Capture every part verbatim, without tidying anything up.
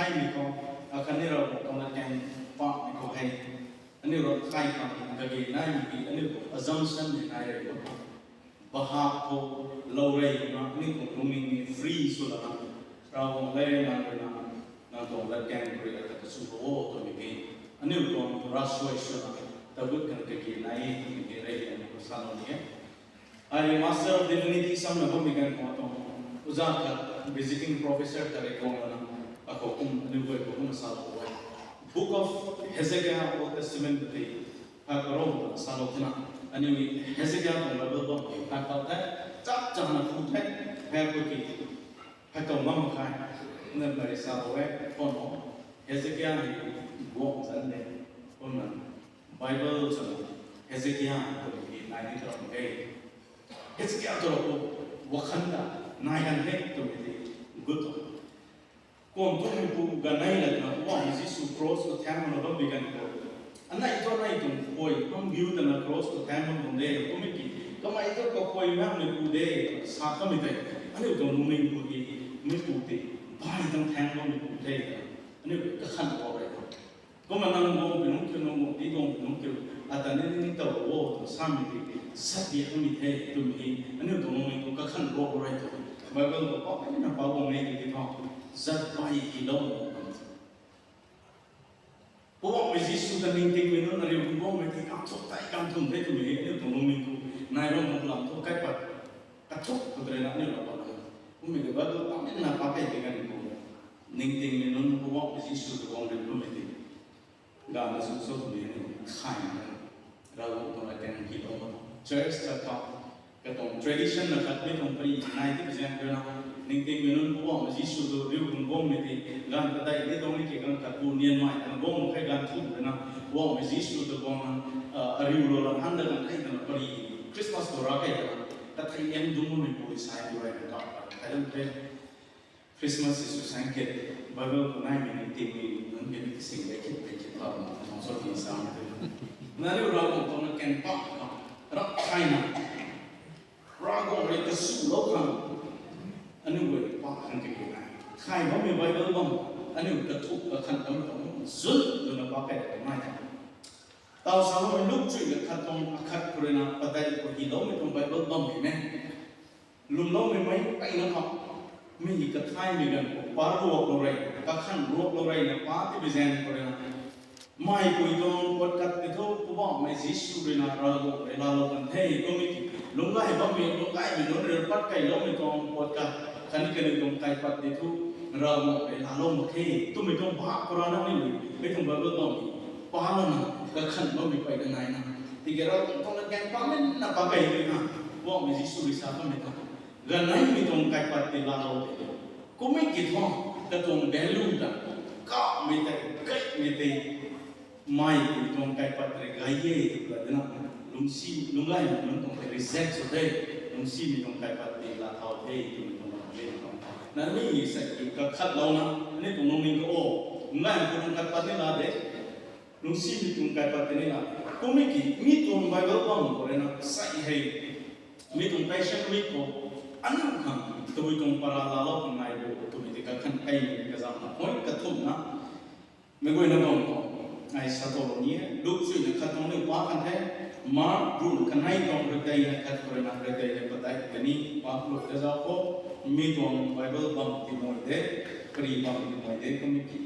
Ai ni khou, akhatni Ravguangc tuang latkaeng pakmei khou hei, aniu rui thay khang kage naimei ki aniu khou assumption ni nai rei o. Bahap khou lou rei na aniu tuang lungning ni free sw lana, Ravguangc le nang rui na, nang tuang latkaeng rui akhat ta sw o twmei ki, aniu tuang ravsuai swna, tabut khang kage nai e twmei ki rey aniu khou salou ni e. Ai rui Master of Divinity samna bammei ganv khou tuang, uza khat, visiting professor khat rui guang lana, akhou kum, aniu guay khou kum salou e. Book of Hezekiah, Old Testament tei, ha karou salou thena, aniu Hezekiah tuang Bible bam tei, ha kau the, chap chana khu the, ha khu ki, ha kau ngam khai, na mari salou e, kon o, Hezekiah hei guang zan de, kumna, Bible chana, Hezekiah twmei ki nai ni tram e. Hezekiah tu khou, wakhan ta, nai kan the twmei tei, gut o. Kuam tuang pu ganei la twna, Poubauhmei Jisu cross khou thaeng na bammei ganv khou, anei thu anei tuang phuay, hang biu tana cross khou thaeng bam tuang de, kummei ki, kamei thu kaphuay makmeipu de, sa kamei tei, aniu tuang lungning pu ki, meipu tei, bai tang thaeng bammeipu the, aniu kakhan khou rei. Kumna nang guang pi nungc kiu, nang guang pi guang pi nungc kiu, ata ni ning tow o, samei tei, sat di kamei the, twmei hei, aniu tuang lungning khou kakhan khou rei tu. Bible khou pa, na pa guang e tiki thu, zat bai hylou. Poubauhmei Jisu ta ningtingmei nunc ariu khou guangmei tei, kam thuk tei, kam thum the twmei hei, aniu tuang lungning khou, nai bam tuang lam thu kaipat, kathuk khou tei na aniu la pat. Kummei ki Bible pamei na pa kei tei ganv khou, ningtingmei nunc Poubauhmei Jisu ta guang riu kummei tei, ganv na sw sw twmei aniu khaina, Ravguangc tuang latkaeng hylou ma tuang. Church ta khou, katuang tradition na khatmei tuang pari nai tei zaeng rui na, ningtingmei nunc Poubauhmei Jisu tu riu khang guangmei tei, ganv kadai ni tuang ni ki ganv khat pu nianmei khang guang mak khe ganv thumh rui na, Poubauhmei Jisu tu guangna, ariulou la han da ganv thei tana pari, Christmas tu ra kei tana, kathei liang dungc bammei pu sai tu rui na ta, thei dam the. Christmas is to thank it. Bible khou naimei ningtingmei nunc kani kasing de kit de kit pa ma, tuang sw ti sa ma tu. Nangniw Ravguangc tuang latkaeng pak khang, rap thayna, Ravguangc rui kasulou khang, aniu guay pak khang kage nai. Thay bammei Bible bam, aniu kathuk kakhan bam tuang, zun twna pak kei nai ta. Taw sa bammei Luk chuina khat tuang akhat khou rui na, padeih khou hyloumei tuang Bible bammei ne. Lwmloumei mei mpeyna khou, mi hei kathaymei ganv khou pa ruaklou rei, kakhan ruaklou rei na pa tei bi zaeng khou rui na, meipui tuang puat kat tei thu Poubauhmei Jisu rui na Ravguangc rui laalou kan the, kummei ki, lungcgay bammei, lungcgaymei nunc rui pat keyloumei tuang puat kat, khatni kaniw tuang kaipat tei thu, Ravguangc rui laalou mak khe, twmei tuang bak khou rui na ni, mei tuang Bible bammei, pa lana, kakhan bammei mpeyna naina. Tiki Ravguangc tuang latkaeng pamei na pa key rui na, Poubauhmei Jisu rui sa bammei ta, ganeimei tuang kaipat tei laalou tei, kummei ki thu, katuang value ta, kamei tei, kaimei tei, meipui tuang kaipat rui gay e tw la dina, lungcsi, lungcgaymei nunc tuang tei reject sw the, lungcsimei tuang kaipat tei laa thau the twmei tuang lam e. Nangniw ni sa ki kakhatlouna, aniu tuang lungning khou o, lungcgaymei tuang kaipat ni laa de, lungcsimei tuang kaipat tei ni laa de. Kummei ki, mi tuang Bible bam khou rui na sa hei, mi tuang Passion Week khou, aniu khang, tabui tuang para laalou khang nai bo twmei tei kakhan keymei kazauhna point kathumhna, mei guayna bam khou, ai sa tow ni e, Luk chuina khat tuang aniu pa kan the, Mark ruhna kanei tuang redeina khat khou rui na redeina padeih kani, pa khou kazauh khou, mi tuang Bible bam ti mei de, pari bam ti mei de, kummei ki,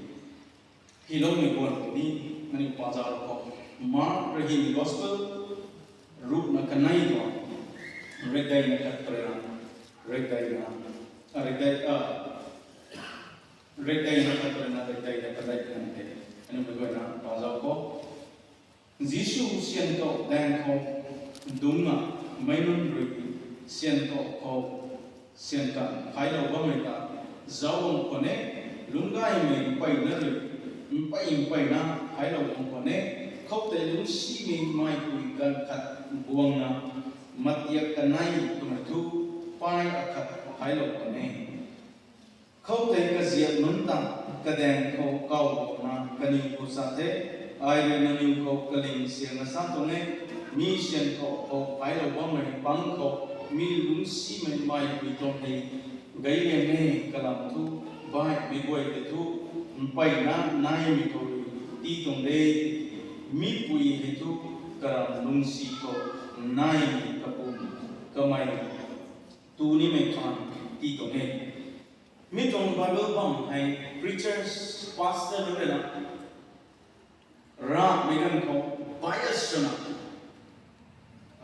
hyloumei guan tei ni, aniu pa zauc khou, Mark rui hymei Gospel, ruhna kanei tuang, redeina khat khou rui na, redeina, a, redei, a, redeina khat khou rui na redeina padeih kan the, aniu mei guayna pa zauc khou. Jisu syan tow daeng khou dungcna, meic nunc rui syan tow khou syan kan phaiclou bammei ta zauc bam khwan e, lungcgaymei mpeyna rui, mpey mpeyna phaiclou bam khwan e, khoutei lungcsimei meipui ganv khat guangna, matiak kanei twmei thu, pey akhat phaiclou khwan e. Khoutei kaziap nunc ta kadaeng khou kawlouna kaniw khou sa the, ai rui nangniw khou kaling syangna sa tuang e, mi syan tow khou phaiclou bammei pang khou, mi lungcsimei meipui tuang hei gayliang e kalam thu, baihmei guay tei thu, mpeyna naimei khou rui tii tuang de. Mipui hei thu karam lungsi khou naimei kapum kamei tu nimei khang tii tuang e. Mi tuang Bible bam hei preachers, pastor nunc rui na ramei ganv khou bias swna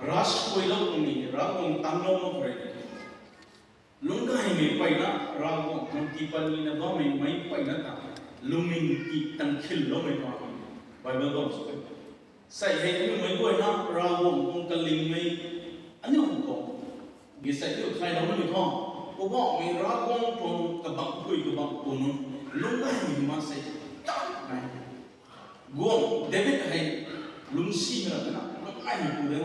ravsuailou tuang ni, Ravguangc tanglou mak khou rui lungcgaymei peyna Ravguangc khang tii pat nina bammei meic peyna ta lungning ti tang khilloumei tuang Bible bam sw e. Sei hei aniu meic guayna Ravguangc tuang kalingmei aniu khou, mi sei aniu thaylou nimei thu, Poubauhmei Ravguangc tuang kabangc pui kabangc pu nunc lungcgaymei ma sei tau nai. Guangc David hei lungcsimei ra twna lungcgaymei pu de.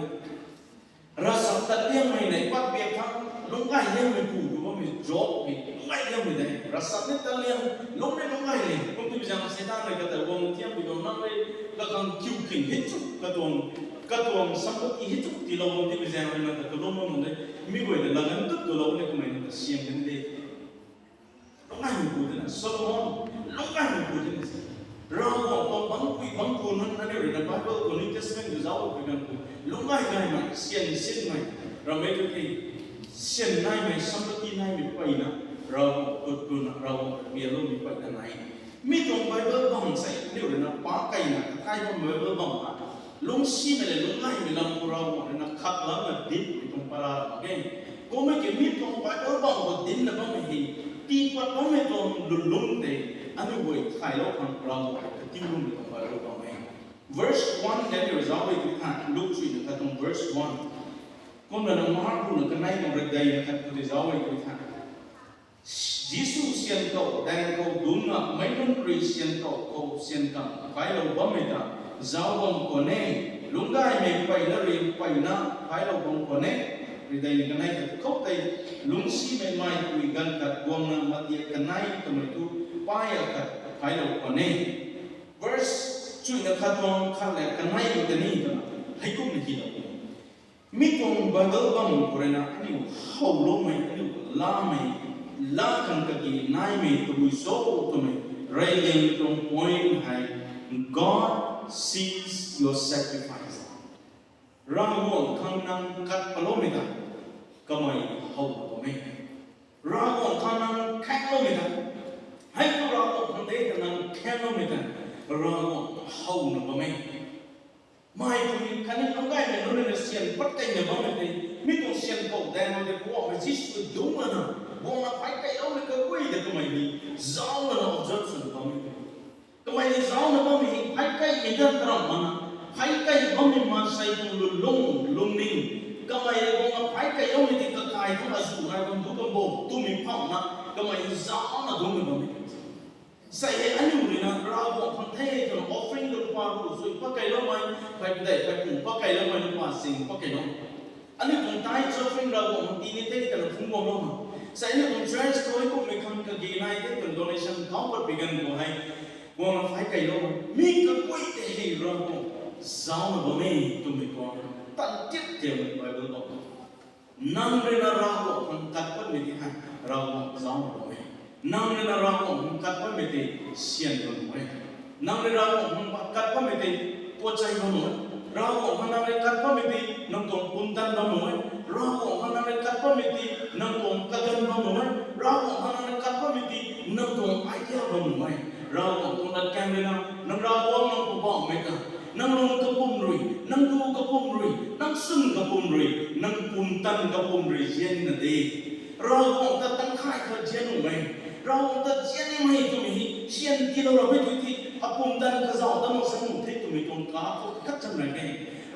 Ravchap tat liangmei nei pat biak thang lungcgay liangmei pu tu bammei Job hei lungcgay liangmei de. Ravchap ni tat liang, lungc ni lungcgay liang. Kum tei zaeng Seitaan rui kata guang thiampui tuang nang rui kakhang kiu khing hei chu katuang, katuang sampatti hei chu tiilou bam tei zaeng rui na ta kalum bam nung de. Mi guay ta lagan tu tulou ni kamei nang ta siam kan de. Lungcgaymei pu de na, Solomon, lungcgaymei pu de na se. Ravguangc tuang bangpui bangpu nunc aniu rui na Bible khou New Testament khou zauc pui ganv khou lungcgay gaymei, syan sinmei, ramei tu thei, syan naimei, sampatti naimei peyna, Ravguangc khut rui na, Ravguangc pialoumei peyna nai. Mi tuang Bible bam sei aniu rui na pa keyna kathay bam Bible bam na, lungcsimei le lungcgaymei lam khou Ravguangc rui na khaklamna dinmei tuang para mak e. Kummei ki mi tuang Bible bam khou dinna bammei hei, tii pat bammei tuang lwnlung tei aniu guay thaylou khang Ravguangc rui katiuloumei tuang Bible bam e. Verse one le aniu zauc e tu tha, Luke chuina khat tuang verse one. Kumna na Mark rui na kanei tuang rui dei na khat khou tei zauc e tu tha. Jisu syan khou daeng khou dungcna meic nunc rui syan khou khou syan kamv phaylou bammei ta zauc bam khwan e, lungcgaymei peyna rui peyna phaylou bam khwan e. Rui dei ni kanei khat khou tei lungcsimei meipui ganv khat guangna matiak kanei twmei tu pay akhat phaylou khwan e. Verse chuina khat tuang khat le kanei ta ni twna heikumna hilou e. Mi tuang Bible bam khou rui na aniu howloumei, aniu lamei, la khang kagi naimei tabui cho twmei reyliangmei tuang point hei, God sees your sacrifice. Ravguangc khang nang kat paloumei ta kamei howna bam e. Ravguangc khang nang khaengloumei ta, hei tu Ravguangc khang de ta nang khaengloumei ta Ravguangc howna bam e. Meipui khatni lungcgaymei nunc rui na syan pat keyna bammei tei, mi tuang syan khou daeng khou tei Poubauhmei Jisu dungc lana, guangna phay keyloumei kaguay ta kamei ni zauc lana observe swna bammei tei, kamei ni zaucna bammei hei phay keymei ta taram mana, phay key bammei maansei tuang lwnlung, lungning, kamei rui guangna phay keyloumei tei kakai thu azuh nai bam du bam bo twmei phauna kamei ni zaucna dungcna bammei tei. Sei hei aniu rui na Ravguangc khang the twna offering ta lupa ru sui pat keyloumei, phey padeih phey pung pat keyloumei, lupa sing pat keylou. Aniu tuang tithe offering Ravguangc khang tii ni the twna phungc guangloumei. Sei aniu tuang church khou kummei khang kagi nai the twna donation khou pat pi ganv khou hei guangna phay keyloumei. Mi kaguay tei hei Ravguangc zaucna bam e twmei tuang tan tit tiamei Bible bam. Nang rui na Ravguangc khang kat patmei tei hei Ravguangc zaucna bam e. Nang rui na Ravguangc khang kat patmei tei syan bam nuh e. Nang rui Ravguangc khang kat patmei tei puatchai bam nuh e. Ravguangc khang nang rui kat patmei tei nang tuang pumtan bam nuh e. Ravguangc khang nang rui kat patmei tei nang tuang kaganv bam nuh e. Ravguangc khang nang rui kat patmei tei nang tuang idea bam nuh e. Ravguangc tuang latkaeng rui na, nang Ravguangc nang Poubauhmei ta, nang lung kapwm rui, nang gu kapwm rui, nang swn kapwm rui, nang pumtan kapwm rui zianna de. Ravguangc ta tangkhay khat zian nuhmei, Ravguangc ta zianmei twmei hei syan tiilou ramei tei, apumtan kazauh dat mak sang nuh the twmei tuang kha khou khat chan mak e.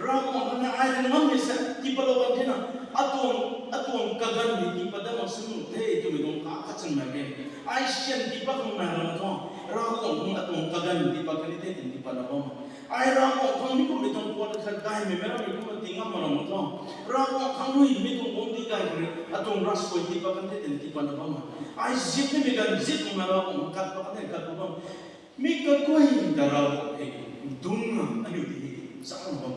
Ravguangc khang ai rui ngammei sa tiipatlou kan thena, atuang, atuang kaganv ni tiipat dat mak sang nuh the twmei tuang kha khat chan mak e. Ai syan tiipat khang nai ram thu, Ravguangc khang atuang kaganv tiipat kan ni the twna tiipatna bam. Ai Ravguangc khang mi kummei tuang puat khat gaymei mei rammei kumna tii ngam mak ram thu, Ravguangc khang rui mi tuang guangcdic gay khang rui atuang ravsuai tiipat kan the twna tiipatna bam. Ai zip nimei ganv zip makna Ravguangc kat pat kan the kat pat bam. Mi kaguay ta Ravguangc hei dungcna aniu tei hei zaucna bam.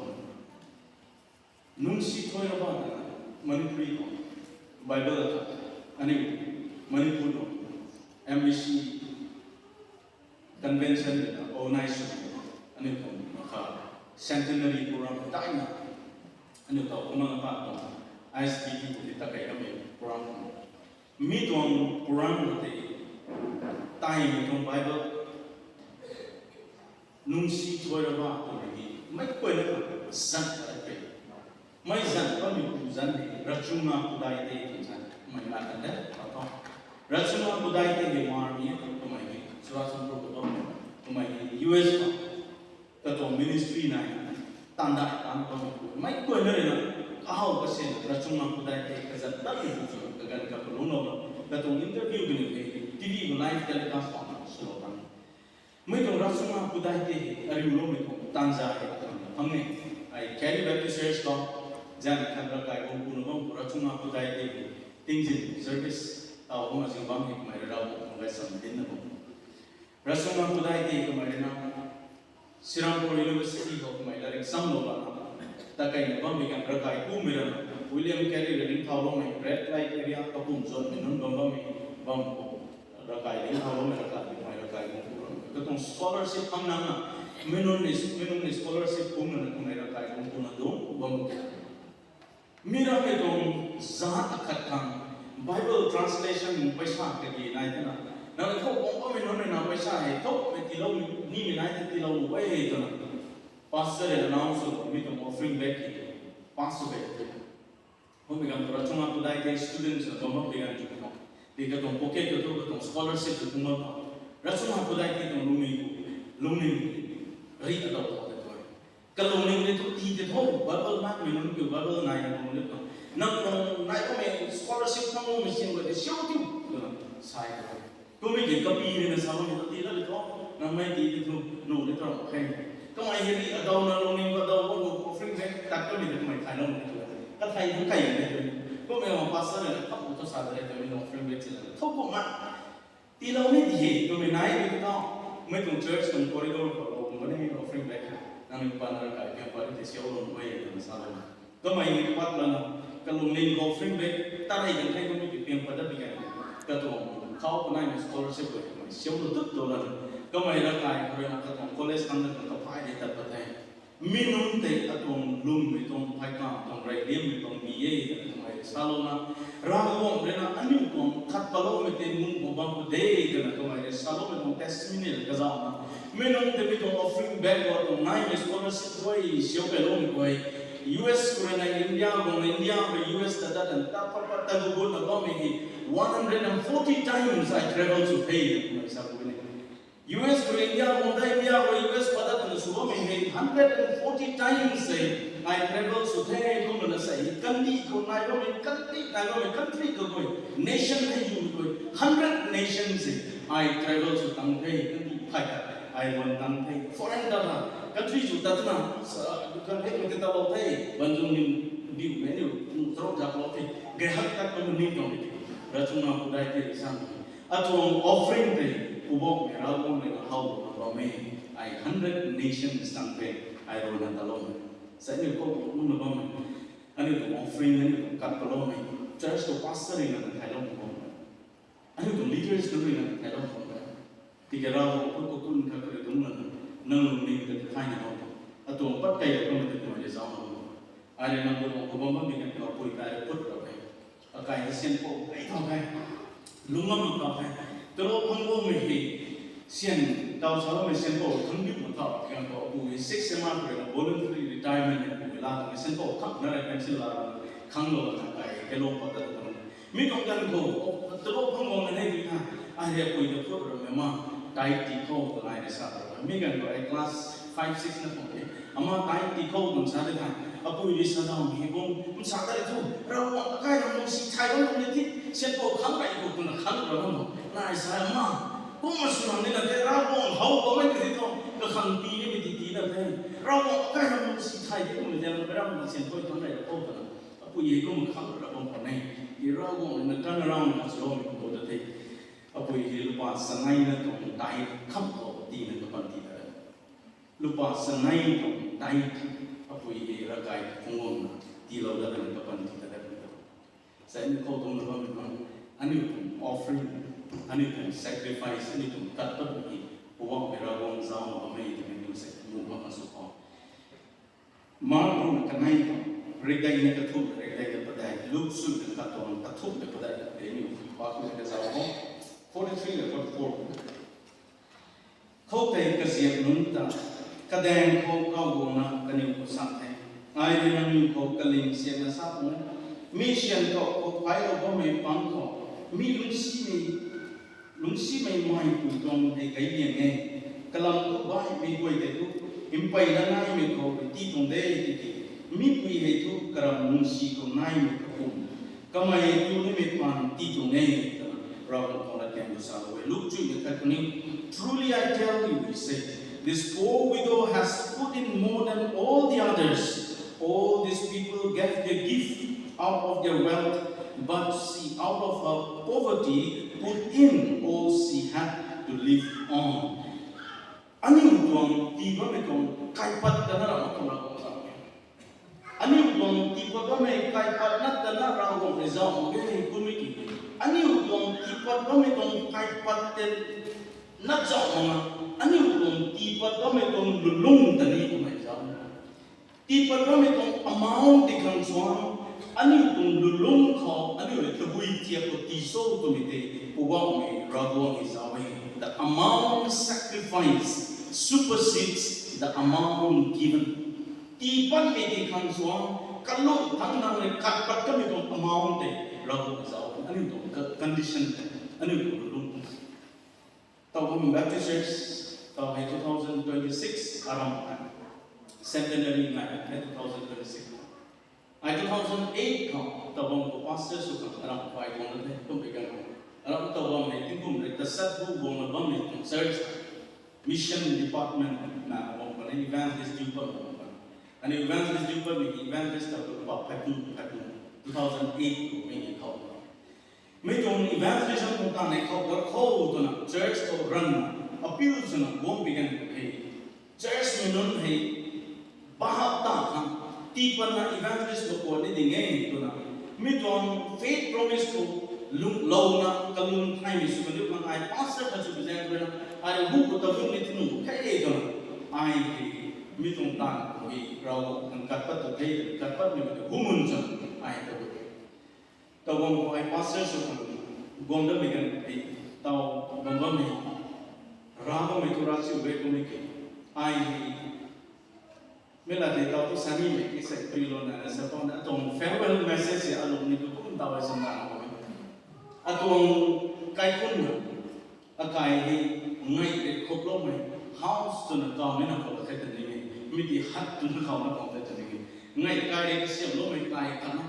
Nungsi Thoirabah twna Manipuri khou Bible akhat, aniu Manipur khou M B C, convention na organize sw, aniu tuang makha centenary program taina, aniu tau kumna pa tuang I S B T khou tei takei kamei program khou, mi tuang program khou tei taimei tuang Bible Nungsi Thoiraba twmei hei meic guayna zanc ta pe. Mi zanc bammei pu zanc hei Rachunga Pudaite twna sa, mei na kan de, tau tho. Rachunga Pudaite hei marmei e twmei hei Churachandpur khou bam, twmei hei U S khou katuang ministry nai, tandai tan bammei pu. Meic guayna rui na kahaw kasin Rachunga Pudaite kazanc tatmei pu swna kaganv kap kalungclou na, katuang interview kaniw hei T V khou live telecast bam swlou tan. Mi tuang Rachunga Pudaite hei ariuloumei tuang tanza hei twna phang e. Ai Kari Baptist Church khou zanc khat ravkai guang puna bam khou Rachunga Pudaite hei tingzin service tau kumna zing bam hei kamei rui Ravguangc tuang gaychamv dinna bam. Rachunga Pudaite kamei rui na Serampore University khou kamei latrik samlou lana, takeina bammei ganv ravkai kumei rana, William Carey rui ningthauloumei red light area kapum zuanmei nunc bam bammei bam khou ravkai ningthauloumei ravkai, kamei ravkai guang puna, katuang scholarship phang nangna, mi nunc ni, mi nunc ni scholarship phungna kamei ravkai guang puna dungc bam khou, mi rammei tuang zaat akhat khang Bible translation paisa kagi nai thena, nang khou guang bammei nunc rui na paisa hei thoumei tiilou nimei nai the, tiilou e twna pastor rui announce sw, mi tuang offering bag hei pass sw e the. Kummei ganv khou Rachunga Pudaite students na bam bammei ganv khou, ti katuang pocket khou thu katuang scholarship khou phung bam khou, Rachunga Pudaite tuang lungning khou, lungning rih adau tho tei thu, kalungning tei thu tii tei tho, Bible makmei nunc kiu Bible naina bam le tho, nang tuang nai bammei scholarship phang bammei sin guay tei siu tiu twna sa e. Kummei ki kapy rui na sa bammei tu tii la le tho, nang mei tii tei thu nu le tho khe. Kamei hei rih adau na lungning khou adau bam khou offering bag tat kamei ta kamei thayloumei tu, kathei thu kai e tu. Kummei ma pastor rui na kham khou thu sa de re twmei offering bag sina thou kumna tiilou ni di he twmei nai e tu tho. Mei tuang church tuang corridor khou lou kum bam ni offering bag hei nangniw paan ravkai piang pat tei siulou e twna salou na, kamei ni pat lana, kalungning khou offering bag tarei kan the kummei ki piang pat dat bi kan, katuang khou kanaimei scholarship guay kamei siulou tut tu lana, kamei ravkai khou rui na katuang college khang na tuang kaphay de tat pat the. Mi nunc tei atuang lwmmei tuang phey kam tuang rey liammei tuang mi e twna kamei salouna, Ravguangc rui na aniu tuang khat paloumei tei mung khou bam khou de twna kamei rui saloumei tuang testimony kazauna, mi nunc tei mi tuang offering bag khou tuang naimei scholarship guay siu kailoumei guay, U S khou rui na India guang, India khou rui U S ta dat tan ta pat pat ta gu gutna bammei hei, one hundred and forty times I travel sw the twna kamei sa gu ni. U S khou rui India guang ta, India khou rui U S pat dat tan sw bammei hei hundred and forty times hei I travel sw the kumna sa e. Kandih khou nai bammei, kandih nai bammei country khou guay, nation hei yu guay, hundred nations hei I travel sw tang the, kandih phey ta ai guan tang the, foreign ta tha, country sw tat na, sa, kan hei kata lou the, banzung nin diumei niu, charuk zaklou the, gay hak tat kumna ning tuang di, Rachunga Pudaite rui sang Atuang offering tei Poubauhmei Ravguangc rui na how na bam e, ai hundred nations tang tei ai rui na taloumei. Sa aniu khou nunc na bammei, aniu tuang offering, aniu tuang kat paloumei, church tuang pastor rui na thayloumei bam, aniu tuang leaders nunc rui na thayloumei bam. Tiki Ravguangc khou kakun khat khou rui dungc lana, nang lungning ta thaina bam, atuang pat kei ta kummei ta tuang result na bam. Ai rui nang tuang khou bam bammei kan kapui kai rui put rap e. Akai hei syan pou kai thau the, lungc ngam mak tau the. Talou phang guangmei hei syan tau saloumei syan pou khang diu mak thau, kan khou apu hei six M R khou rui na voluntary retirement hei apu hei la tuang syan pou khang na rei pencil la khang lou na kai hei kalung pat ta tuang. Mi tuang kan khou talou phang guang na nei tui tha, ai rui apui ta put rammei ma, tai ti khou ta nai rui sa ta. Mi kan khou ai class five, six na khou the. Ama tai ti khou tuang sa de tha, apui rui sa dau hei bung, nsa ta rui thu, Ravguangc akai ram lungsi thay bam lung ni thi, syan pou khang kai khou twna khang ra bam, nai sa ma. Kumna sw lam ni na the, Ravguangc how bammei ka thi thu, kakhang tii nimei ti tii na the. Ravguangc akai ram lungsi thay de kummei zaeng na ram na syan pou khang kai ra khou twna, apui hei kumna khang ra bam khou ne. Ti Ravguangc rui na turn around na swloumei khou ta the. Apui hei lupa sanei na tuang tai kham khou tii na kapan ti ta. Lupa sanei tuang tai apui hei ravkai phungc guangna tiilou dat na kapan ti ta. Sa aniu khou tuang na bammei tuang, aniu tuang offering, aniu tuang sacrifice, aniu tuang kat pat hei, Poubauhmei Mark rui kanei ta, rikdeina kathumh, rikdeina padeih, Luk sui na katuang kathumh na padeih, tei ni pa ku ka zau ho. Forty three le forty four. Khoutei kaziap nunc ta, kadaeng khou kaw guangna kaniw khou sa the. Ai rui nangniw khou kaling sianna sa tuang e. Mi syan khou khou phailou bammei pang khou, mi lungcsimei, lungcsimei mai pui tuang hei kai liang e. Kalam tu baihmei guay tei tu, mpeyna naimei khou rui ti tuang de tiki, mi pui hei tu karam lungcsi khou naimei khou kum, kamei tu nimei paan ti tuang e, twna Ravguangc tuang latkaeng khou salou e. Luk chuina khat kuni, Truly I tell you, he said, this poor widow has put in more than all the others. All these people gave their gift out of their wealth, but she, out of her poverty, put in all she had to live on. Aniu tuang tii bammei tuang kaipat ta na ra mak tuang ra tuang sa. Aniu tuang tii pat bammei kaipat nat ta na Ravguangc rui zauh mak ge kummei ki. Aniu tuang tii pat bammei tuang kaipat tei nat zauh mak na. Aniu tuang tii pat bammei tuang lulung ta ni kummei zauh. Tii pat bammei tuang amount di khang suang, aniu tuang lulung khou aniu rui tabui thiak khou tii cho twmei tei, Poubauhmei Ravguangc rui zauh e. The amount sacrificed supersedes the amount given. Tii patmei di khang suang, kalung thangc nang rui kat pat kamei tuang amount tei Ravguangc rui zauh e. Aniu tuang condition tei, aniu tuang lulung. Taw bam Baptist Church, taw hei two thousand twenty-six aram hei, centenary ngai hei two thousand twenty-six. Ai two thousand eight khou taw bam khou pastor sw khang aram khou ai guang na the, kum pei kan khou. Aram taw bam hei tingkum rui tasat bu guang na bammei tuang church, mission department na bam khou na evangelist diu pat bam khou. Ani evangelist diu patmei evangelist taw khou pa phai pu, phai pu, two thousand eight khou mei ni khou. Mi tuang evangelism tuang tanei khou gar khou twna church khou run, appeal swna guang pi kan khou hei. Church mei nunc hei, bahap ta khang, tii patna evangelist khou kuat ni ding e twna. Mi tuang faith promise khou lunglouna, kalung thaymei sw kan diu khang ai pastor khat sw pi zaeng rui na, ai hu khou ta lung ni thinu khe e twna. Ai hei, mi tuang tanv khou hei, Ravguangc khang kat pat tu the, kat patmei khou hu mun chang, ai ta bu. Taw bam khou ai pastor sw khang guang dammei kan hei, taw bam bammei, ra bammei tu ra chiu e kummei ki. Ai hei, mei la tei taw tu sanimei ki sei pui lou na na sa pang na, atuang farewell message hei alung ni tu kum taw ai sw na na bam e. Atuang kaikhunc na, akai hei, ngai rui khuploumei, house twna kaw ni na khou la khe ta ni e, mi ti hut twna kaw na kaw the ta ni e. Ngai kai rui kasiamloumei kai khat na,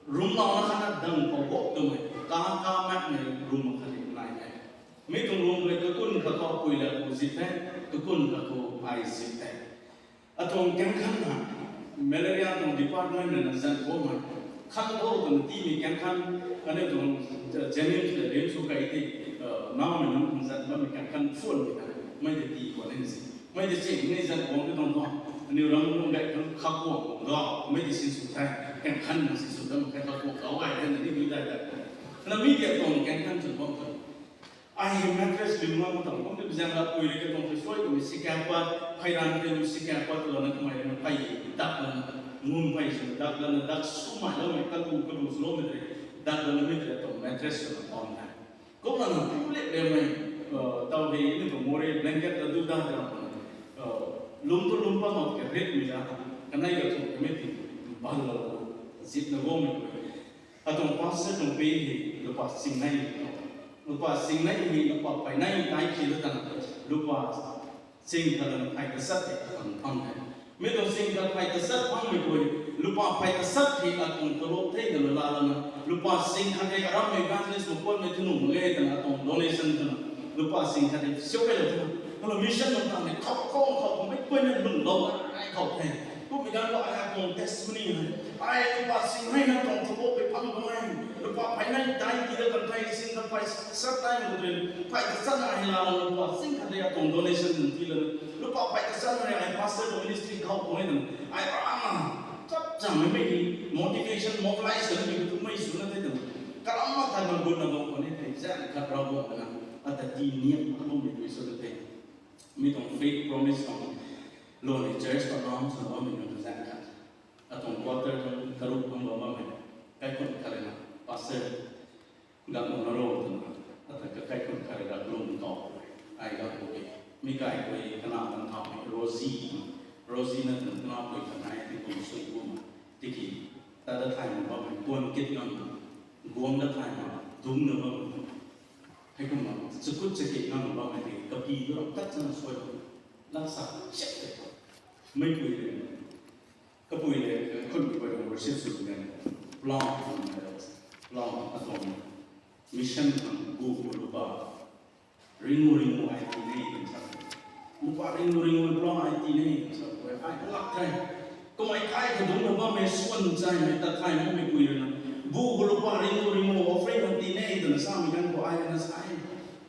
room louna khat na dang khou hop twmei, ka ka makmei room khat ni nai e. Mi tuang room rui kakun khat khou pui la ku zip the, kakun khat khou ai zip the. Atuang kaeng khan na, malaria tuang department rui na zan guangmei. Khan khou twna tiimei kaeng khan, aniu tuang Jennings le RIMS khou kai ti, naumei nunc khang zan bammei kaeng khan phone mei na, mei tei tii khwan ni si. Mei tei ching ni zan guang ni tuang khou, aniu ram tuang gay khang kha guang guang da, mei tei sinsw the, kaeng khan na sinsw dam khe kha guang da, ai the na ni dui dai dai. Na mi ti atuang kaeng khan chwn bam tu. Ai hei mattress liu ngam tuang, kum tu zaeng la pui rui katuang tei suai kummei sikapat, phey ran tei lu sikapat lana kamei rui na phey dak lana, ngum phey sw dak lana, dak swmei loumei, kalu kalu swloumei tei, dak lana mi tei tuang mattress swna pam the. Kumna na pu le lemei, taw hei ni tuang morei blanket ta du da da, lum tu lum pa mak ke ritmei la, kanei katuang kamei ti, bal lou, zipna guangmei. Atuang pastor tuang pay hei lupa singnei, lupa singnei hei lupa phaynei tai khi la tana, lupa sing khat lana phey tasat hei khang phang the. Mi tuang sing khat phey tasat phangmei guay, lupa phey tasat hei atuang talop thei na lala lana, lupa sing khat hei aram evangelist mei kuanmei thunu mak ge twna atuang donation twna, lupa sing khat hei siu kai lou the. Kumna mission nunc tang hei khou khou khou khou mei kuay na lunglouna ai khou the. Kummei ganv khou ai atuang testimony hei, ai lupa singnei na tuang talop hei phang tuang e. Lupa phaynei tai ti da kan thei sing khat phey sat tai mak tei, phey tasat na hei la lupa sing khat hei atuang donation nunc ti lana, lupa phey tasat na hei ai pastor tuang ministry khou khou e na, ai rana, chap cham mei mei ni motivation, mobilize kan ni tu mei swna the tu. Karam ma than na gut na bam khou ni the, zaeng khat Ravguangc na, ata ti niam alummei tei swna the. Mi tuang faith promise khang Loni church khou nam swna bammei nunc ta zaeng khat, atuang quarter tuang karuk tuang bam bammei, kaikhun khat rui na, pastor, gangna ro twna, ata ka kaikhun khat rui na kalum kau, ai gangpui, mi kaikhun kana kan thaumei Rosie, Rosie na twna kanapui khat nai, tingkum sui kum, tiki, tat dat thay mak bammei, puan kit ngam, guang dat thay mak, dungcna bammei, heikumna chakut chakit ngam bammei tiki kapi tu ram tat chana suai, laksa chak te, meipui le, kapui le, khunpui le worship sw le, plan, plan atuang mission khang bu lupa, ringu ringu ai ti ne twna sa, lupa ringu ringu plan ai ti ne twna sa, ai lak the. Kamei kai khou dungcna bammei swan chaimei tat thay makmei pui rui na, bu khou lupa ringu ringu offering khang ti ne twna samei ganv khou ai na sa e.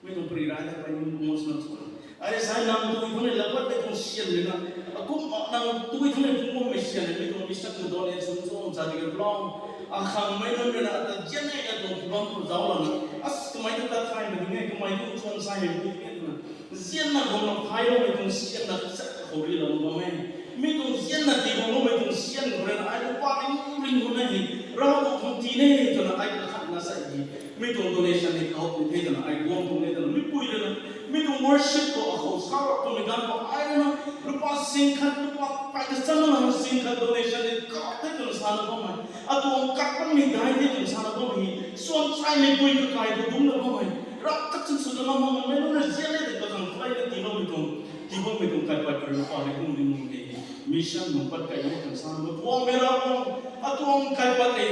Mi tuang pari rai ta pai ni emotional sw. Ai sa e, nang tui khou ni lapat mei tuang syan rui na, akum nang tui khou ni phungc bammei syan rui mi tuang mission khou donate sw cho cha tiki plan, akhang mei nunc rui na ata zian e na tuang bam khou zauc lana, as kamei tu tat thaymei ding e, kamei tu swan saimei ding e twna, zianna guangna phayloumei tuang syan na kasa khou rilou bam e. Mi tuang zianna tiiloumei tuang syan khou rui na ai lupa ring ring khou na hei, Ravguangc khang ti ne twna ai kakhatna sa e. Mi tuang donation ni kahowmei the twna ai guang tuang e twna mipui rui na, mi tuang worship khou akhou sa rap twmei ganv khou ai rui na, lupa sing khat, lupa pai ta channa sing khat donation ni kau the twna sana bammei, atuang kat bammei dai the twna sana bammei, swan saimei pui kakai khou dungcna bammei, ram kat chun swna ngam makmei nunc rui zian e twna kakhang khalei na tiiloumei tuang, tii bammei tuang kaipat rui lupa ni kum ni kum e. Mission nunc pat kai e twna sana bam tuangmei Ravguangc, atuang kaipat ni,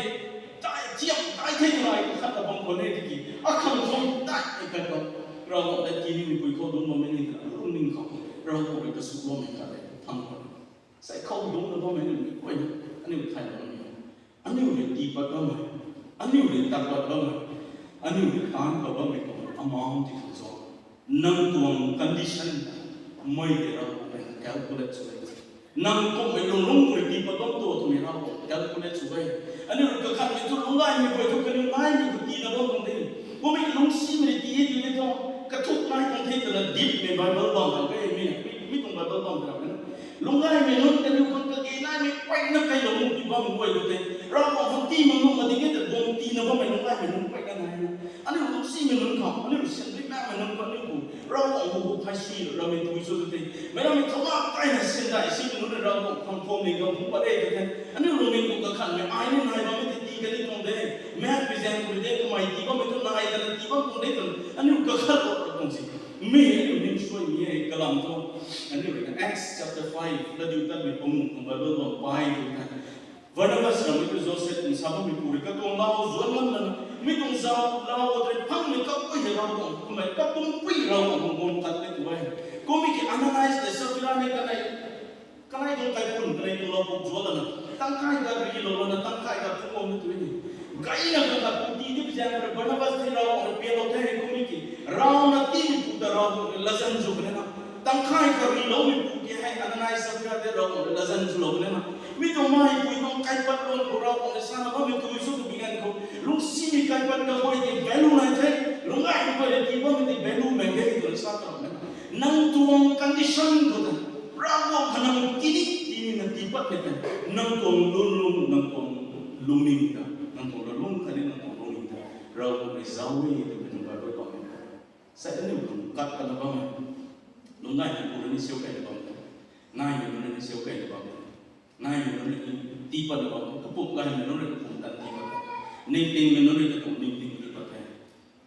dai thiam dai the twna ai kakhatna bam khwan e tiki, akhang khang dai e kaipat, Ravguangc ta ti nimei pui khou dungc bammei ni twna lungning khou, Ravguangc rui kaswloumei khat le phang khwan e. Sai khou dungcna bammei ni guay, aniu thay bammei, aniu rui tii pat bammei, aniu rui tat pat bammei, aniu rui taanc pat bammei khou amount ti khou cho, nang tuang condition, mei tei Ravguangc rui calculate sw e. Nang kummei lung lung khou rui tii pat bam tu twmei Ravguangc calculate sw e. Aniu rui kakhatmei thu lungcgaymei guay thu kaniw naimei khou tiina bam tuang de. Kummei lungcsimei rui tii e ti e thu, kathuk nai tuang the twna dipmei Bible bam tuang de, mi, mi tuang Bible bam tuang de. Lungcgaymei nunc kaniw khang kage naimei peyna kailou nunc ti bam guay khou tei, Ravguangc khang tii mak nuh mak ding e ta guang tiina bammei lungcgaymei nunc peyna nai na. Aniu lungcsimei nunc khou, aniu syan rui makmei nunc khou, aniu khou Ravguangc khou phay sui rammei tui cho tei, meic rammei thouna kaina syan dai simei nunc rui Ravguangc khang phuamling khang phungc pat e tei, aniu lungning khou kakhatmei ai ni nai bammei tei tii kani tuang de. Maekpui zaeng khou rui de kamei tii bammei tu nai tana tii bam tuang de twna aniu kakhatlou tuang si. Mi aniu ning suai ni e kalam thu, aniu rui na Acts chapter five ladiu tatmei panguh khang Bible bam pai tu the. Barnabas rammei tu Joseph twna sa bammei pu rui katuang lau zuan ngam lana, mi tuang zau lau tei phangmei kapui hei Ravguangc kummei kapumcpui Ravguangc khang guang tat e tu e. Kummei ki Ananias le Saphira ni kanei, kanei tuang kaikhun kanei tuang lou puk zuan lana, tangkhay ta rilou lana, tangkhay ta phungc bam tu e. Gayna kakhat pu tii dipui zaeng khou rui Barnabas tei Ravguangc rui pianlou the kummei ki, rauna tiimei pu ta Ravguangc rui latzan zu kan e na. Tangkhay ta riloumei pu ki hei Ananias Saphira tei Ravguangc rui latzan zulou kan e na. Mi tuang meipui tuang kaipat luan khou Ravguangc rui sana bammei tui sw twmei ganv khou, lungcsimei kaipat kaguay tei value nai the, lungcgaymei guay rui tii bammei tei value mei de twna sa ta e na. Nang tuang condition khou ta, Ravguangc khang nang tini tinina tii patmei tei, nang tuang lungning, nang tuang lungning ta, nang tuang lungning khatni nang tuang lungning ta, Ravguangc rui zauc e twmei tuang Bible bam e. Sai aniu tuang kat kana bam e. Lungcgaymei pu rui ni siu kayna bam e. Naimei nunc rui ni siu kayna bam e. Naimei nunc rui ni tii patna bam e. Kapumc gaymei nunc rui kapumc tan tii pat e. Ningtingmei nunc rui katuang ningting tii pat e.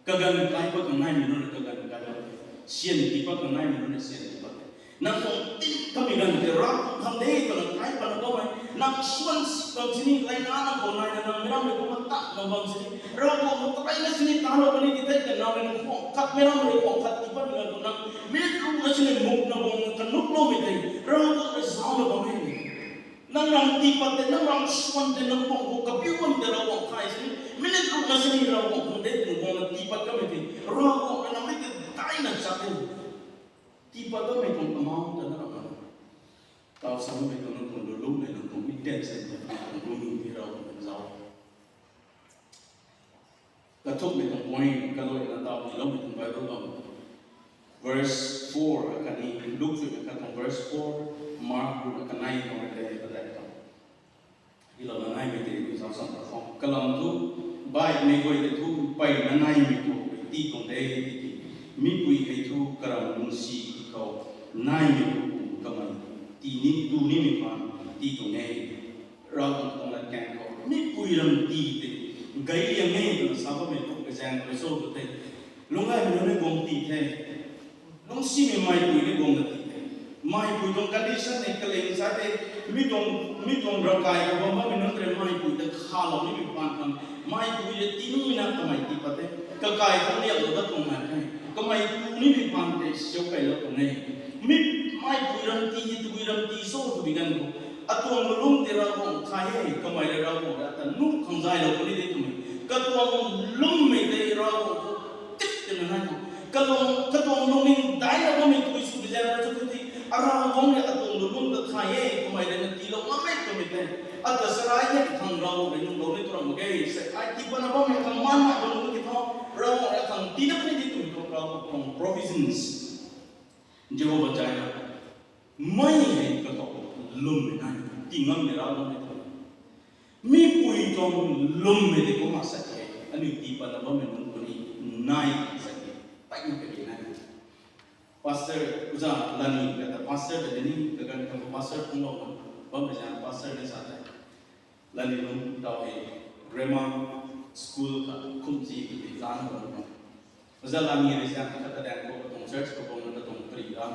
Kaganv kai pat khang naimei nunc rui kaganv kai pat e. Syan tii pat khang naimei nunc rui syan tii pat e. Nang tuang tingkhamei ganv tei Ravguangc khang de twna kai patna bam e. Nang swan si bam sini, lainana khou naina nang meic rammei kumna tatna bam sini, Ravguangc khou taina sini talou kani ti thei kan nang rui nang khwang khat, meic rammei rui khwang khat tii patmei ganv khou nang minute runa sini mukna guangna kanukloumei tei Ravguangc rui zauna bam e. Nang ram tii pat tei, nang ram swan tei, nang khwang khou kapiu bam tei Ravguangc thay sini, minute runa sini Ravguangc khang de twna guangna tii pat kamei tei Ravguangc rui nang mei tei taina chak e. Tii pat kamei tuang amount ta na ram na, tau samei tuang nang tuang lulungmei, nang tuang intention, nang tuang lungning tei Ravguangc khang zauc. Kathukmei tuang point kaluaina tau tiiloumei tuang Bible bam, verse four four khatni Luke chuina khat tuang verse four, Mark ruhna kanei tuang rui tei ta dai tuang. Tilouna naimei tei zauc sam ta khou kalam thu, baihmei guay tei thu mpeyna naimei khou tii tuang de tiki, mipui hei thu karam lungsi khou naimei khou kamei tii ni tu nimei phaan tii tuang e. Ravguangc tuang latkaeng khou mipui ram tii tei gay liang e twna sa bammei khou kazaeng rui cho tu the. Lungcgaymei nunc ni guang tii the. Lungcsimei meipui ni guangna tii the. Meipui tuang condition hei kaling sa tei, mi tuang, mi tuang ravkai khou bam bammei nunc tei meipui ta khalou nimei phaan khang, meipui rui tii nina kamei tii pat the. Kakai khang liaklou dat tuang nai the. Kamei tu nimei phaan tei siau kailou tuang e. Mi meipui ram tii, tabui ram tii cho twbi ganv khou, atuang lungc tei Ravguangc thay e, kamei rui Ravguangc rui ata nuh khang zaylou puni de twmei, katuang lwmmei tei Ravguangc khou tik twna nai khou, kalung, katuang lungning daina bammei tabui sw bi zaeng rui cho tu the. Aravguangc rui atuang lungc ta thay e, kamei rui na tiilou ngam e twmei tei, ata sarai e khang Ravguangc rui nuhlou ni tu ram mak ge. Sei ai tii patna bammei khang man mak bam nunc ki thu, Ravguangc rui khang tii dat puni de twmei thu Ravguangc tuang provisions, Jehovah Jireh, mei hei kakhou lwmmei nai, tii ngammei Ravguangc e tho. Mipui tuang lwmmei tei kumna sa the, aniu tii patna bammei nunc puni nai sa the, mpeyna kage nai. Pastor, uza lani kata pastor ta ni kaganv khou pastor phunglouna bammei zaeng pastor ni sa the. Lani nunc tau hei grammar school kha khumzi kati zana bam e. Uza lani rui zaeng khat ta daeng khou katuang church khou bam na katuang pari ram.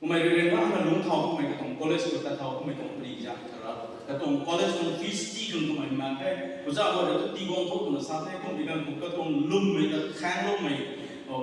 Kummei rui ryanrana lungc thau kummei katuang college khou tat thau kummei tuang pari zaeng kha ra. Katuang college tuang fees tii khang kummei mak khe. Uza guay rui tu tii guang khou twna sa the, kum di ganv khou katuang lwmmei ta khaengloumei,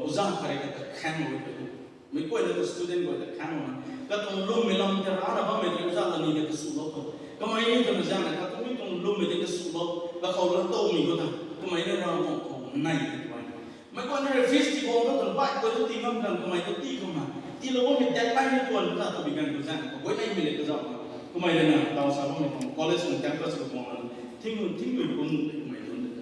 uza khat rui kata khaenglou e. Meic guayna ta student guay ta khaenglouna, katuang lwmmei lam tei rana bammei tei uza lani tei kasulou tho. Kamei ni twna zaeng na katuang mi tuang lwmmei tei kasulou, kakhou la towmei khou ta, kamei ni Ravguangc khou nai tei tuang. Meic guayna rui fees tii guang khou twna baih guay tu tii ngam kan kamei tu tii khou na, tiilou bammei deadline ni tuan ta twbi ganv khou zaeng khou guayneimei le kazauh na. Kamei rui na tau sa bammei tuang college tuang campus khou guang lana, thingnuh, thingnuh pung tei kamei tun de.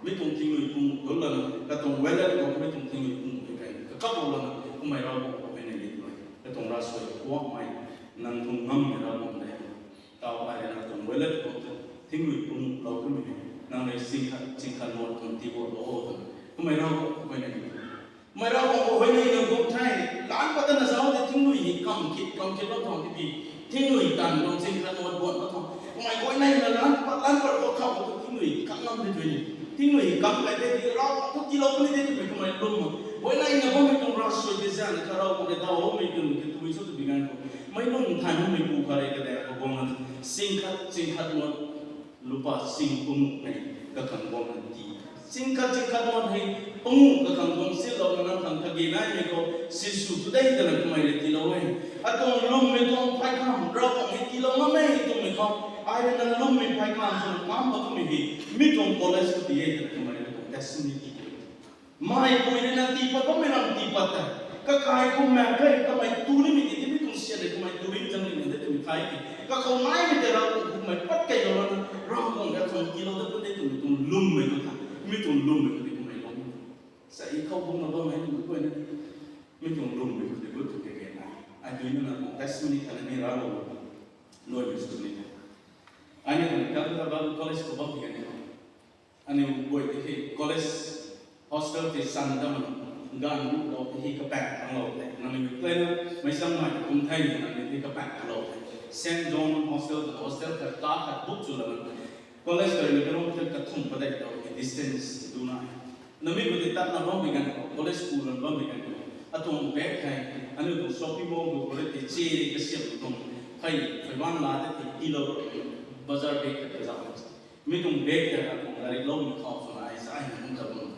Mi tuang thingnuh pung tun lana, katuang wallet khou mi tuang thingnuh pung tei kai, kakap lou lana, kamei Ravguangc khou huayney ni twmei, katuang ravsuai kuakmei, nang tuang ngammei Ravguangc de. Tau ai rui na tuang wallet khou thingnuh pung lou kamei, nang rui sing khat, sing khat muat tuang tii guang lou o twna, kamei Ravguangc khou huayney ni. Kamei Ravguangc khou huayneyna guang the, lan pat tana zauc tei thingnuh hei kam kit, kam kit bam tuang tiki, thingnuh tan tuang sing khat muat buan bam tuang. Kamei huayneyna lan pat, lan pat khou thau tu thingnuh kam ngam de tui ni. Thingnuh kam kai de tiki Ravguangc khou tiilou puni de twmei kamei lwm ma. Huayneyna bammei tuang ravsuai tei zaeng na kha Ravguangc rui daw mei tuang ki twmei cho twbi ganv khou, meic lung thay makmei pu khat rui kadaeng khou guangna, sing khat, sing khat muat, lupa sing panguh hei kakhang guangna tii. Sing khat, sing khat muat hei panguh kakhang guang sinlou na nang khang kage naimei khou sinsw tu de twna kamei rui tiilou e. Atuang lwmmei tuang phey kham Ravguangc hei tiilou ngam e twmei khou, ai rui na lwmmei phey kham swna kam pat kamei hei, mi tuang college khou tii e twna kamei rui tuang testimony tii. Meipui rui na tii pat bammei ram tii pat tei, kakai khou mak khe, kamei tu nimei tei tei mi tuang sian rui kamei tu rim zang ni de twmei thay ki, kakhou naimei tei Ravguangc khou kamei pat kailou lana, Ravguangc rui khang tiilou dat puni de twmei tuang lwmmei khou tha, mi tuang lwmmei khou tei kamei lou. Sa i khou bungna bammei nunc guayna, mi tuang lwmmei khou tei gut tu kage na. Ai dui na na tuang testimony khatna ni raclou, luaimei sw ni. Ai ni tuang Calcutta Bible College khou bam ti kage na. Aniu guay tei hei college hostel tei san dam, ganv nuhlou tei hei kapaeng tanglou the. Nangniw plan meic samei kum thei ni nangniw tei kapaeng tanglou the. Saint John Hostel ta hostel khat, ka khat book sw lana, college kha rui ni karung tei kathumh padeih tau hei distance duna. Namei khou tei tatna bammei ganv khou, college school lam bammei ganv khou, atuang bag hei, aniu tuang shopping mall khou khou rui tei che rui kasiamh tuang, hei, pheyban la tei tei tiilou, bazar bag khat kazauh. Mi tuang bag tei atuang latrik loumei khou swna ai zay na nunc ta bam.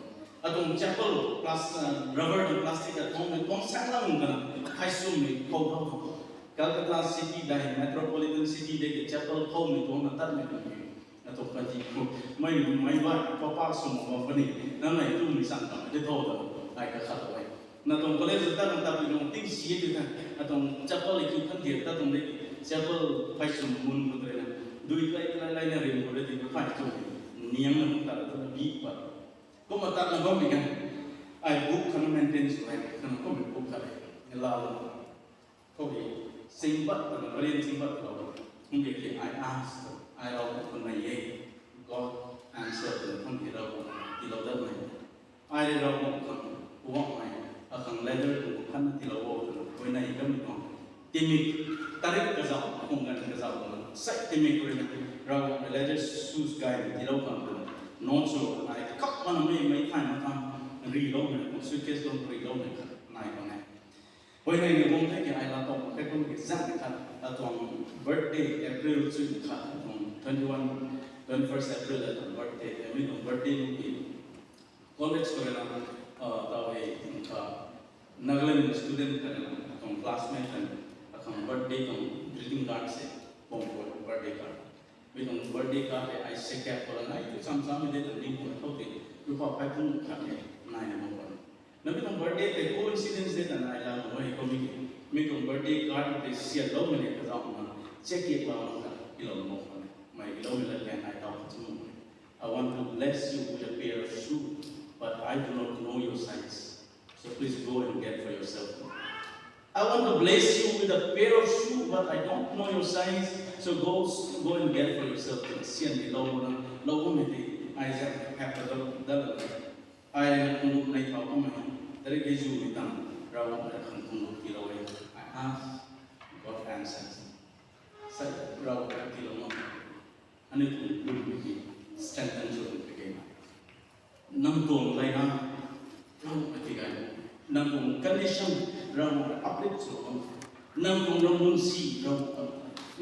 Atuang chappal, plas-, rubber tuang plastic ta tuang, tuang sang lang kana, hei swmei khou khou khou. Calcutta city dei, metropolitan city dei ki chappal khoumei tuang na tatmei tuang ki. Atuang panty khou, mei, mei bai, papa swm bam puni, nang nei tumei sang tam de tho ta, ai kakhat e. Na tuang college ta nang tapi nung ting si e tu ta, atuang chappal i tu khan dir ta tuang de, chappal phey swm mun khou tei na, dui tlai tlai lai na rim khou de ti phey tu, niang na hung ta tu na bi pa. Kumna tatna bammei ganv, ai book khatna maintain sw e, khatna kummei book khat e. Lau, khou hei, singbat twna, Korean singbat twna, kum ge ki I ask, ai Ravguangc khou nei e, God answer twna, kum ge Ravguangc tiilou dat mei. Ai rui Ravguangc khang, puanmei, akhang letter khou khatna tiilou o twna, huayney kamei tuang. Timik, tarik kazauh, khung ganv kazauh twna, sai timik rui na, Ravguangc letter shoes gay tiilou khang twna, notes rui ai kap mana mei, mei thay ma thang, riloumei, suitcase tuang riloumei khat nai khang e. Huayney ni bam the ki ai la tuang, khe kum ki zang khat, atuang birthday April chuina khat, atuang twenty one, twenty first April atuang birthday, mi tuang birthday ni college khou rui na, taw hei, Nagaland student khat rui na, atuang classmate khat, akhang birthday tuang greeting card se, bam khou birthday card. Mi tuang birthday card hei ai se kap khou la nai, tu cham cham de tuang ning khou na thau te, tu khou phai phung khat hei naina bam khou. Nami tuang birthday tei coincidence de twna ai la nuh e kum ki. Mi tuang birthday card tei sianloumei ni kazauh na, check it out na, tiilou nuh khou ne. Mei tiiloumei la kan ai taw khat chu nuh e. I want to bless you with a pair of shoe, but I do not know your size. So please go and get for yourself. I want to bless you with a pair of shoe, but I don't know your size. So go, go and get for yourself. Sian ni lou na, lou bammei tei, ai zang hap ta dal, dal na. Ai na khungluk nei thau bammei, tarik kei zumei tang, Ravguangc ta khang khungluk tiilou e. I ask, God answers. Sai, Ravguangc ta tiilou ma. Aniu tuang lwmmei ki strengthen sw tuang pui key na. Nang tuang layna, Ravguangc ta tigay. Nang tuang condition, Ravguangc ta uplift sw bam. Nang tuang lungning si, Ravguangc ta.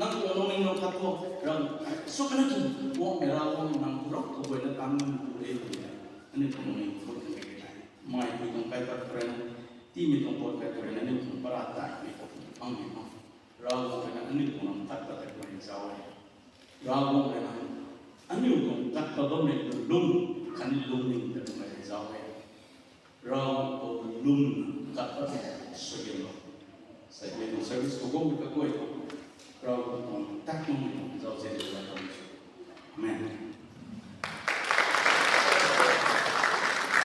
Nang tuang lungning nang khat thu, Ravguangc ta. Sw kana tu, Ravguangc ta Ravguangc nang tu Ravguangc ta guayna tan nang tu de tu de. Aniu tuang lungning tu kan key na. Mei pui tuang kai pat khou rui na, tiimei tuang pat kai khou rui na, aniu tuang para taimei khou, ang ni ma. Ravguangc rui na aniu tuang lam tat pat ta kummei zauc e. Ravguangc rui na aniu tuang tat pat bammei lung, khatni lungning ta kummei zauc e. Ravguangc tuang lung tat pat suaihiamlou. Sai mei tuang service khou guangmei kaguay, Ravguangc tuang tat makmei zauc zan la tuang sw. Amen.